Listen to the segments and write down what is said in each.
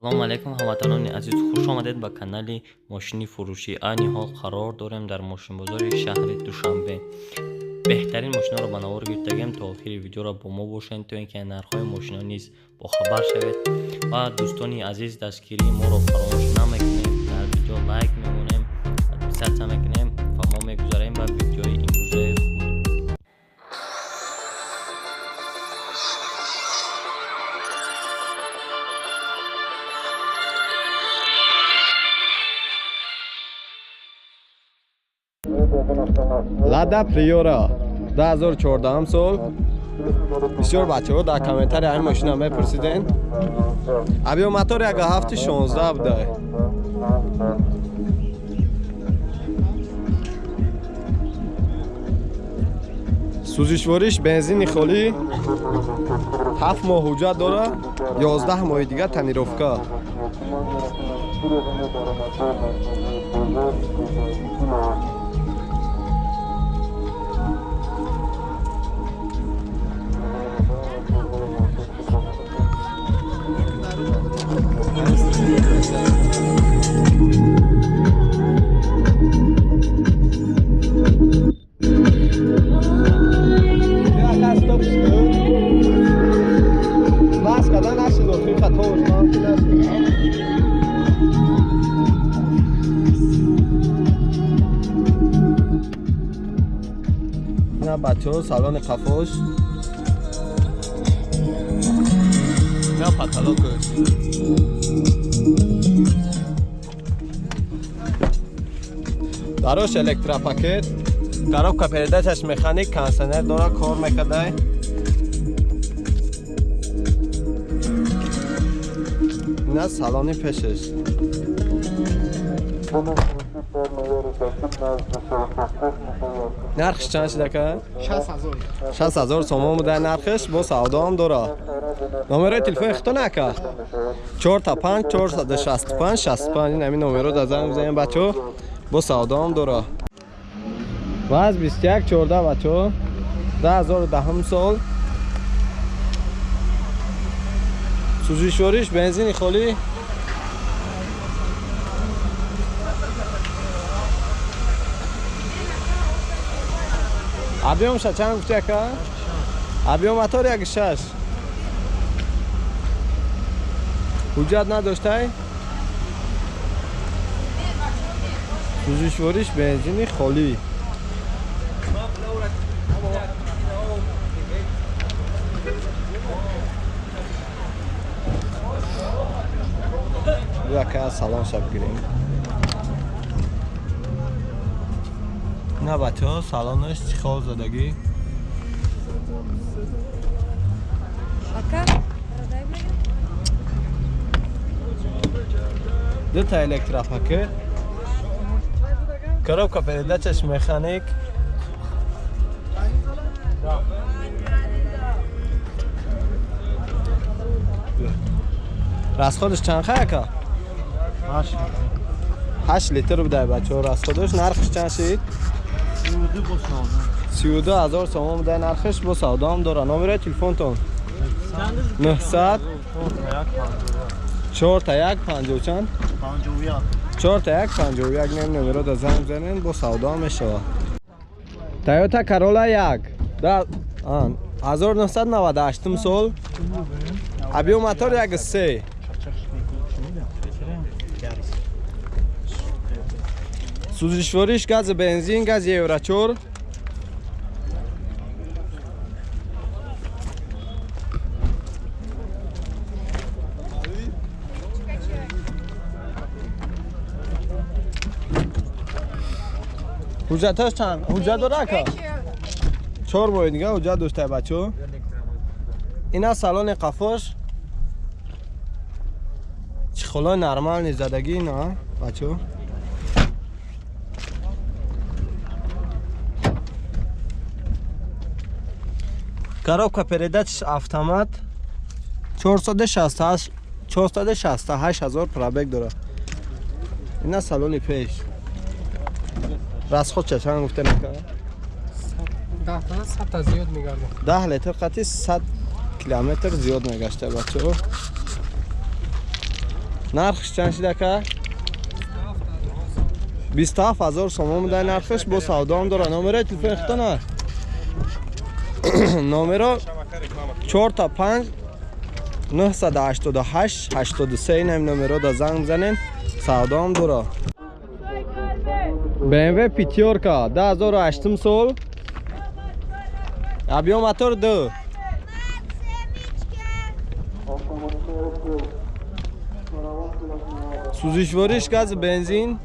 Салом алейкум ҳамватанони азиз, хуш омадед ба канали мошини фурӯшӣ. Айни ҳол қарор дорем дар мошинбозори шаҳри Душанбе. Беҳтарин мошинаро ба навор гирифтагем. То охири видеоро бо мо бошед, то ин ки нархҳои мошино низ бохабар шавед. Ва дӯстони азиз, дастгирии моро фаромӯш намекунем, дар видео лайк мемонем, подписаться мекунем ва мо мегузарем ба видеои имрӯзаи худ. Лада Приора 2014 сол. Бисёр бачаҳо дар комментария ҳамин мошина мепурсиден. Авиомотор 1716 буда. Сӯзишвориш бензини холӣ, 7 моҳ ҳуҷҷат дора, 11 моҳи дигар тонировка. Бачаҳо салони қафош, на потолокаш. Дарош электропакет, коробка передачаш механик, кондиционер дора, кор мекардай. На салони пешаш. Нархш чанд шуда ка? 60,000. 60,000 сомон буда нархш, бо савдоам дора. Номерои телефони худтон ака? 4 5 465 65. Ин ҳамин номеро дар занг бизанем бачаҳо, бо савдоам дора. Ваз 21 14 бачаҳо, 2010 сол. Сӯзишвориш бензини холӣ. Объёмша чанд гуфти ака? Объём мотор 1.6. Ҳуҷҷат надоштай? Сӯзишвориш бензини холӣ. Ака салон шаб гирем. На бачаҳо салонаш чӣ хол задагӣ? Дута электропакет, коробка передачаш механик. Расходаш чанд хай ака? 8 литр буда бачаҳо расходаш. Нархш чанд шид? 32,000 сомон буда нархш, бо савдоам дора. Номерои телефонтон? 900 4 1 50 чанд? 51. 4 1 51. Нем номеро да занг бизанен, бо савдоам мешавад. Toyota Corolla 1 1998 сол. Объём мотор 1.3. Сӯзишвориш гази бензин, гази Евро 4. Ҳуҷҷаташ чанд? Ҳуҷҷат дора ака? 4 моҳи дига ҳуҷҷат доштай бачаҳо. Ина салони қафош. Чехолои нормални задагӣ ина бачаҳо. Коробка передачаш автомат, 468,000 пробег дорад. Ина салони пеш. Расход чанд гуфта нака? 10 100 зиёд мегардад. 10 литр қати 100 километр зиёд мегашта бачаҳо. Нархш чанд шид ака? 27000 сомон буда нархш, бо савдо ҳам дора. Номерои телефони худтона? Номеро 4 та 5 988 83 инам номеро да занг бизанен, савдо ҳам дора. BMW пятёрка 2008 сол. Объем мотор 2. Сӯзишвориш газ бензин.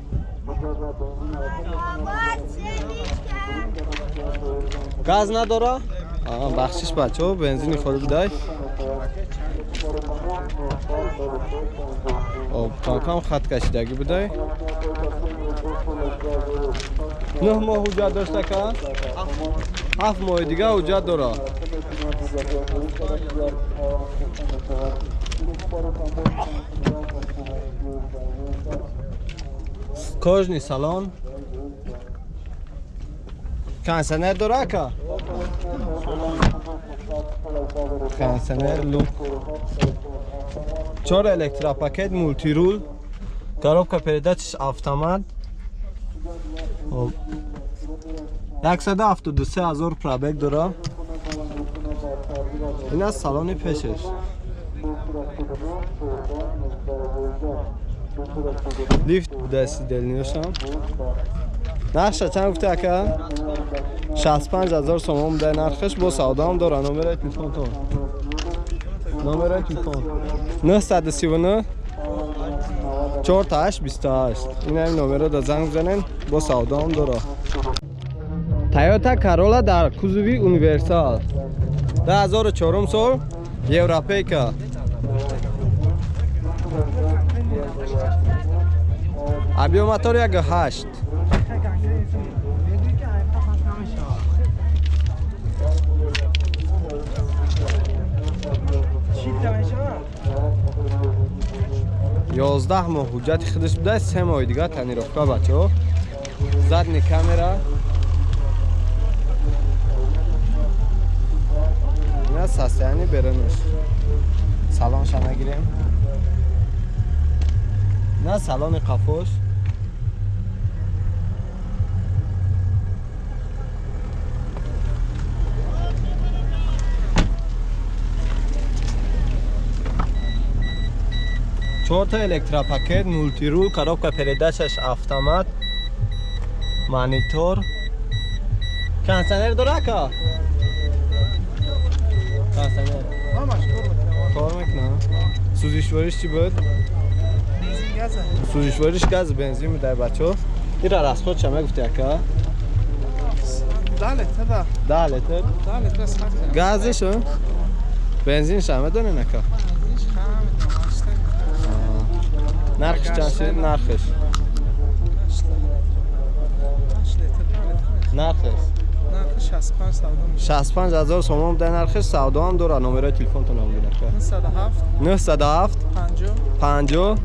Газ надора? Бахшиш бачаҳо, бензини холӣ будай. Об камкам хат кашидагӣ будай. 9 моҳ ҳуҷҷат дошта ка? 7 моҳи дига ҳуҷҷат дора. Кожный салон. Кондиционер дора ака? Кондиционер люк. 4 электропакет, мультирул, коробка передач автомат. 173 000 пробег дора. Ин аз салони пешаш. Лифт буда сидельниашам. Нархша чанд гуфта ака? 65000 сомон буда нархаш, бо савдо ҳам дора. Номерои телефонтон? Номерои телефон 939 48 28. Ин ҳамин номеро да занг бизанен, бо савдо ҳам дора. Toyota Corolla дар кузови универсал 2004 сол, европейка. Объем мотор 1.8. 11 моҳ ҳуҷҷати худаш буда, 3 моҳи дига тонировка бачаҳо. Задний камера. Ина состояние берунаш. Салонша нагирем. На салони қафош. Чорта электропакет, мультирул, коробка передачаш автомат, монитор. Кондиционер дора ака? Кондиционер. Кор мекунам. Сӯзишвориш чӣ буд? Сӯзишвориш газ бензин будай бачаҳо. Ира расход ча мегуфти ака? 10 литр. 10 литр? 10 литр сарф. Газиш, бензинша медонен ака? Нархш чанд шид? Нархш. Нархш. Нархш 65 савдо. 65000 сомон буда нархш, савдо ҳам дора. Номерои телефонтон ҳам буда ака. 907 907 50 50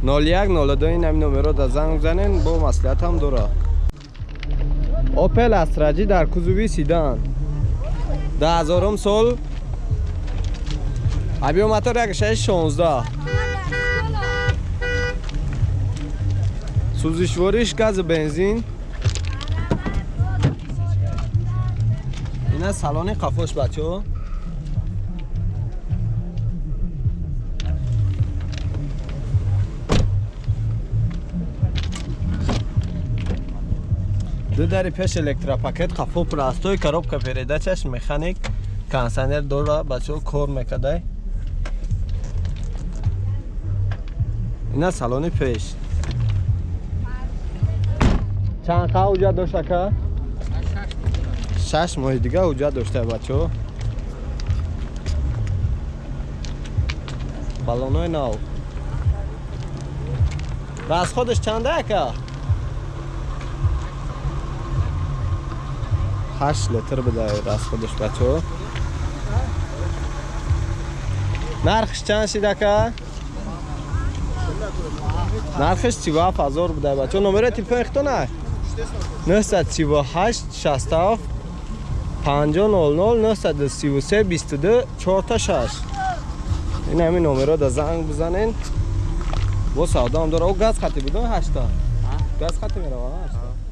01 02 01 02. Ин ҳамин номеро да занг бизанен, бо маслиҳат ҳам дора. Opel Astra G дар кузови седан 2000 сол, объем мотор 1.16. Сӯзишвориш газ бензин. Ина салони қафош бачаҳо. Ду дари пеш электропакет, қафо простой, коробка передачаш механик, кондиционер дора бачаҳо, кор мекардай. Ина салони пеш. Чанд қа ҳуҷҷат дошт ака? 6 моҳи дига ҳуҷҷат дошта бачаҳо. Баллонҳои нав. Расходаш чанда ака? 8 литр буда расходаш бачаҳо. Нархш чанд шид ака? Нархш 37000 буда бачаҳо. Номерои телефони худтон 938 67 50 00 933 22 46. Ин ҳамин номеро да занг бизанен. Бо савдоам дора. О, газ хати буд, 8 та. Газ хати мерава, 8 та.